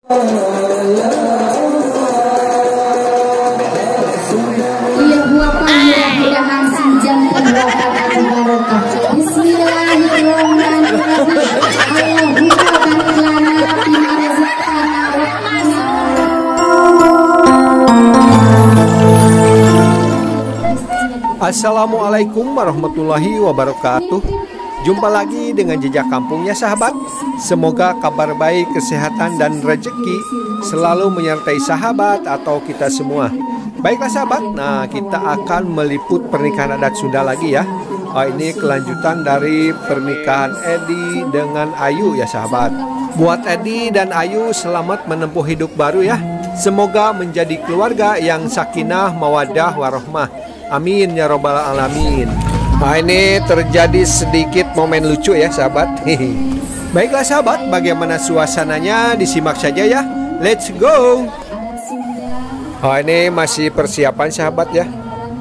Iya buapan mudah-mudahan sinjang buapan barokah. Bismillahirrahmanirrahim. Allahumma barik lana fima razaqtana wa qina. Assalamualaikum warahmatullahi wabarakatuh. Jumpa lagi dengan Jejak Kampungnya sahabat. Semoga kabar baik, kesehatan dan rezeki selalu menyertai sahabat atau kita semua. Baiklah sahabat, nah kita akan meliput pernikahan adat Sunda lagi ya. Oh, ini kelanjutan dari pernikahan Edi dengan Ayu ya sahabat. Buat Edi dan Ayu selamat menempuh hidup baru ya. Semoga menjadi keluarga yang sakinah, mawadah, warohmah. Amin ya robbal alamin. Nah ini terjadi sedikit momen lucu ya sahabat. Baiklah sahabat, bagaimana suasananya disimak saja ya. Let's go. Oh, ini masih persiapan sahabat ya.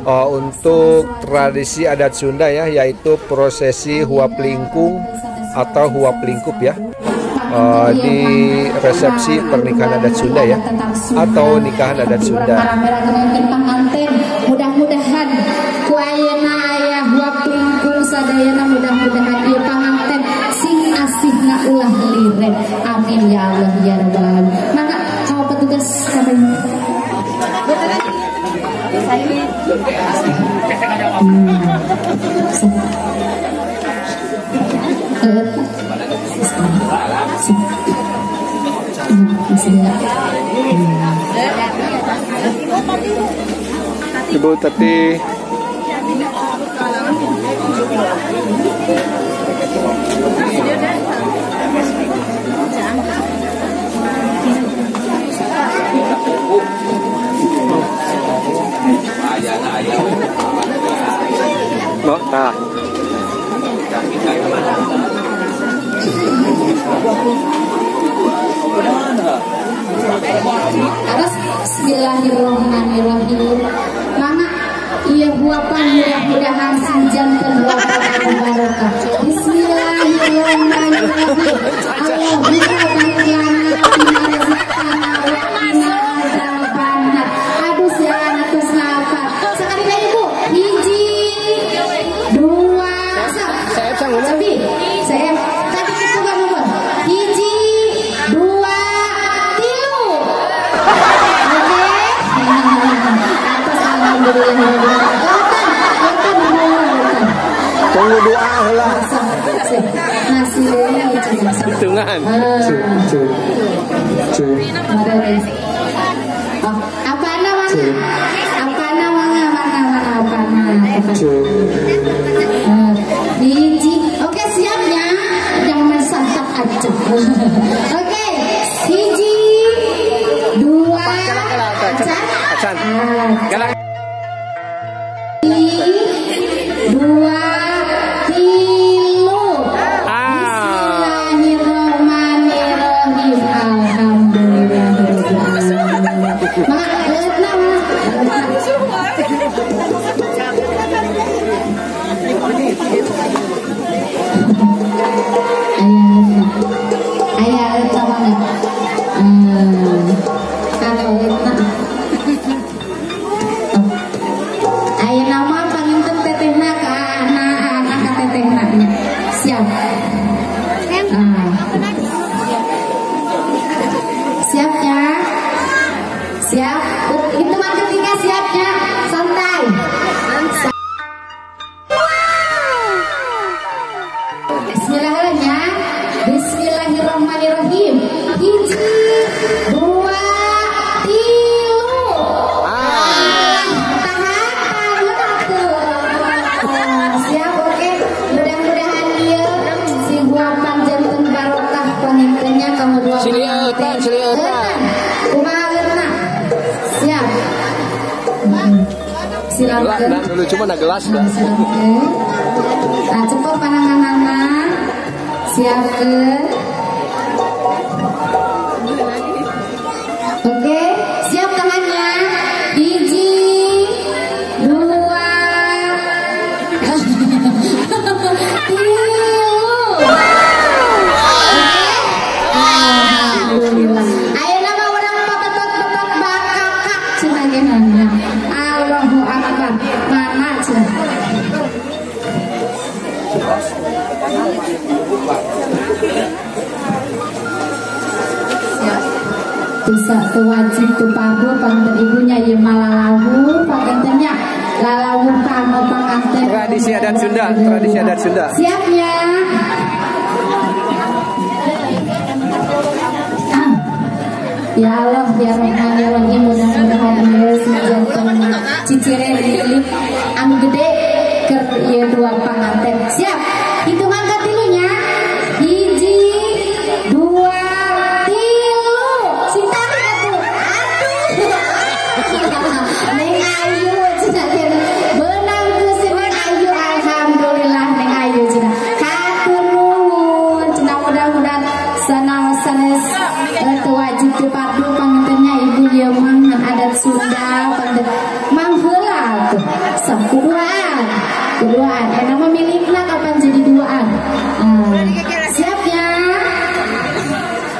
Oh, untuk tradisi adat Sunda ya, yaitu prosesi huap lingkung atau huap lingkup ya. Oh, di resepsi pernikahan adat Sunda ya, atau nikahan adat Sunda. Mudah-mudahan ku ayeuna aya huap lingkung sadayana, mudah-mudahan ieu panganten sing asihna ulah liren. Amin ya Allah ya rabbal alamin. Mangga kau petugas sampai Ibu Tati. Oh, nah. Atas bismillahirrahmanirrahim. Mana iya buapan mudah-mudahan sinjang buapan barokah. Bismillahirrahmanirrahim. Allahumma barik lana fima razaqtana wa qina adzabannar. Aduh siaran atus lapar. Sekali lagi Bu, hiji, dua, sepi, saya tadi itu kan nomor hiji, dua, tilu. Oke. Atas alhamdulillah. Tunggu doa lah. Hitungan. Apa namanya? Apa namanya? Mana mana apa namanya? Hiji. Oke siap ya. Jangan santap aja. Oke, hiji, dua, acan. Dua, tilu. Bismillahirrahmanirrahim. Alhamdulillah. Ayah, ayah nama panginten tetehna ka anak-anak ka tetehna nya. Siap. Siap ya. Siap. Hitungan ketiga siapnya. Santai. Bismillahirrahmanirrahim. Bismillahirrahmanirrahim. Hiji, dua, tilu. Siap, oke. Mudah-mudahan dia si buapan jantung barokah pangintennya kamu dua. Silieutan, silieutan. Kumaha leutna? Siap. Silakan. Dulu cuma ada gelas dah. Nah, cepat pananganana. Siapkan. Oke, siap tangannya. Hiji, dua, tilu. Oke, Alhamdulillah. Ayo Teu wajib teu fardu panginten ibunya ieu mah lalawuh pangintennya lalawuh kanggo panganten. Tradisi adat Sunda, tradisi adat Sunda. Siap ya. Ya Allah ya Rahman ya Rahim, mudah-mudahan ieu janten cicire lilik anu gede keur ieu dua panganten. Siap. Hitungan katilunya. 1, 2, 3. Sing tarik atuh. Aduh. Neng Ayu cenah beunang ku si Neng Ayu, alhamdulillah Neng Ayu cenah. Hatur nuhun cenah, mudah-mudahan sanaos sanes teu wajib teu fardu pangintennya ibu ieu mah adat Sunda panginten mangheula tuh sok kuduaan kuduaan enak mah milikna kapan jadi duaan. Siap ya.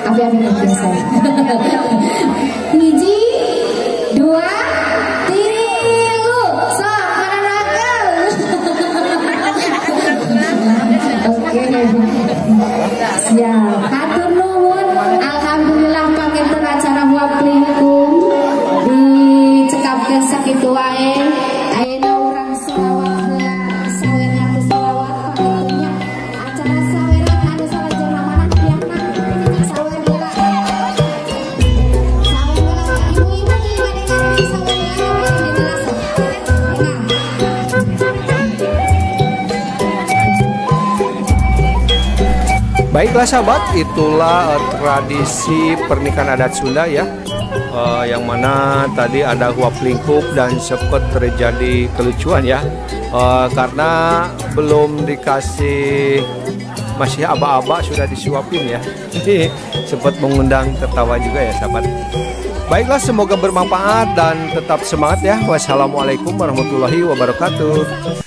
Abi-abi biasa. 1, 2, 3. Sok mana nakal. Oke. Siap. Hatur nuhun. Alhamdulillah panginten acara huap lingkung dicekapkeun sakitu wae. Ayeuna urang sholawat heula, sawerna ku sholawat pangintennya. Acara saweran anu salajengna mana hadiahna? Sawer heula. Sawer heula ibu-ibu teu ngadengkeun sawer heula dijelasan. Nah. Baiklah sahabat, itulah tradisi pernikahan adat Sunda ya, yang mana tadi ada huap lingkup dan sempat terjadi kelucuan ya, karena belum dikasih, masih aba-aba sudah disuapin ya. Jadi sempat mengundang tertawa juga ya sahabat. Baiklah, semoga bermanfaat dan tetap semangat ya. Wassalamualaikum warahmatullahi wabarakatuh.